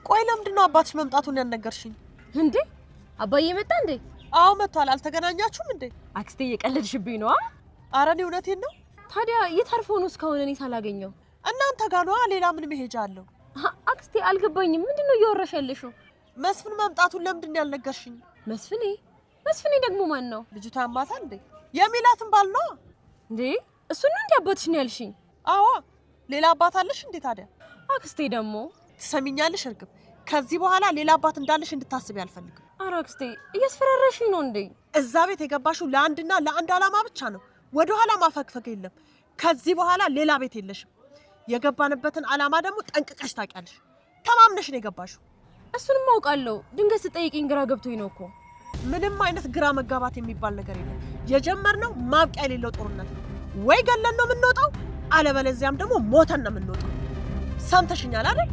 ቆይ ለምንድን ነው አባትሽ መምጣቱን ያልነገርሽኝ? እንዴ አባዬ መጣ እንዴ? አዎ መጥቷል። አልተገናኛችሁም እንዴ? አክስቴ እየቀለድሽብኝ ነዋ። ኧረ እኔ እውነቴን ነው። ታዲያ የት አርፎ ነው እስካሁን እኔ ሳላገኘው? እናንተ ጋር ነዋ። ሌላ ምን መሄጃ አለው? አክስቴ አልገባኝም። ምንድን ነው እያወራሽ ያለሽው? መስፍን መምጣቱን ለምንድን ነው ያልነገርሽኝ? መስፍኔ? መስፍኔ ደግሞ ማን ነው? ልጅቷ ያማታል እንዴ? የሚላትን ባል ነዋ። እንዴ እሱን ነው እንዴ አባትሽ ነው ያልሽኝ? አዋ ሌላ አባት አለሽ እንዴ ታዲያ? አክስቴ ደግሞ ትሰሚኛለሽ እርግብ፣ ከዚህ በኋላ ሌላ አባት እንዳለሽ እንድታስቢ አልፈልግም። ኧረ አክስቴ እያስፈራራሽኝ ነው እንዴ? እዛ ቤት የገባሽው ለአንድና ለአንድ ዓላማ ብቻ ነው። ወደ ኋላ ማፈግፈግ የለም። ከዚህ በኋላ ሌላ ቤት የለሽም። የገባንበትን ዓላማ ደግሞ ጠንቅቀሽ ታውቂያለሽ። ተማምነሽ ነው የገባሽው። እሱንም አውቃለሁ። ድንገት ስጠይቅኝ ግራ ገብቶኝ ነው እኮ። ምንም አይነት ግራ መጋባት የሚባል ነገር የለም። የጀመርነው ማብቂያ የሌለው ጦርነት ነው። ወይ ገለን ነው የምንወጣው፣ አለበለዚያም ደግሞ ሞተን ነው የምንወጣው። ሰምተሽኛል አይደል?